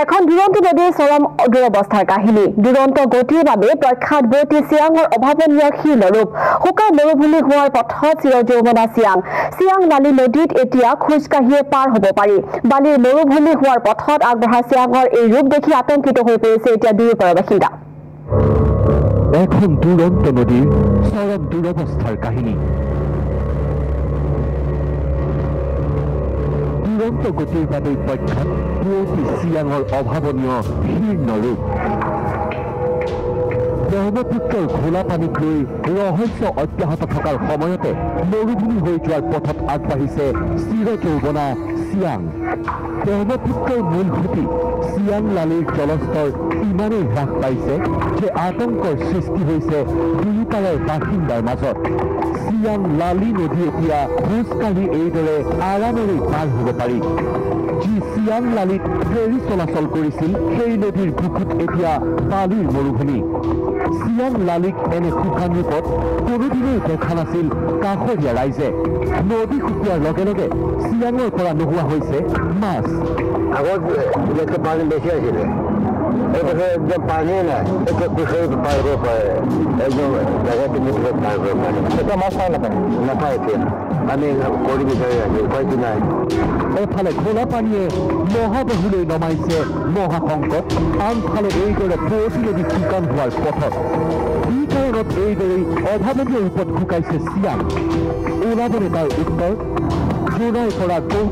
এখন দুৰন্ত নদীৰ চৰম দুৰৱস্থাৰ কাহিনী। দুৰন্ত গতিৰ বাবে প্ৰখ্যাত বৈতি চিয়াঙৰ অভাৱনীয় শীৰ্ণ ৰূপ। শুকান মৰুভূমি হোৱাৰ পথত চিৰযৌৱনা চিয়াং। চিয়াং লালী নদীত এতিয়া খোজকাঢ়িয়ে পাৰ হ'ব পাৰি। বালিৰ মৰুভূমি হোৱাৰ পথত আগবঢ়া চিয়াঙৰ এই ৰূপ দেখি আতংকিত হৈ পৰিছে এতিয়া দুয়োপাৰৰ বাসিন্দা। এখন দুৰন্ত নদীৰ চৰম দুৰৱস্থাৰ কাহিনী। দুৰন্ত গতিৰ বাবে প্ৰখ্যাত পুৱতি চিয়াঙৰ অভাৱনীয় শীৰ্ণ ৰূপ। ব্ৰহ্মপুত্ৰৰ ঘোলা পানীক লৈ ৰহস্য অব্যাহত থকাৰ সময়তে মৰুভূমি হৈ যোৱাৰ পথত আগবাঢ়িছে চিৰযৌৱনা চিয়াং। ব্ৰহ্মপুত্ৰৰ মূল সুঁতি চিয়াং লালীৰ জলস্তৰ ইমানেই হ্ৰাস পাইছে যে আতংকৰ সৃষ্টি হৈছে দুয়োপাৰৰ বাসিন্দাৰ মাজত। চিয়াং লালী নদী এতিয়া খোজকাঢ়ি এইদৰে আৰামেৰে পাৰ হ'ব পাৰি। যি চিয়াং লালীত ফেৰী চলাচল কৰিছিল সেই নদীৰ বুকুত এতিয়া বালিৰ মৰুভূমি। চিয়াং লালীক এনে শুকান ৰূপত কোনোদিনেই দেখা নাছিল কাষৰীয়া ৰাইজে। নদী শুকোৱাৰ লগে লগে চিয়াঙৰ পৰা নোহোৱা হৈছে মাছ। আগত ইয়াতে পানী বেছি আছিলে, এইবছৰ একদম পানীয়ে নাই। এতিয়া খোজকাঢ়ি পাৰ কৰিব পাৰে, একদম জেগাটো মুঠতে পাৰ কৰিব পাৰে। এতিয়া মাছ পায় নাপায়? নাপায়। এতিয়া আমি কৰি বিচাৰি আছো, উপায়টো নাই। এফালে ঘোলা পানীয়ে মহাবাহুলৈ নমাইছে মহাসংকট, আনফালে এইদৰে পুৱতি নদী শুকান হোৱাৰ পথত। কি কাৰণত এইদৰেই অভাৱনীয় ৰূপত শুকাইছে চিয়াং? ওলাবনে তাৰ উত্তৰ? জোনাইৰ পৰা গৌতম।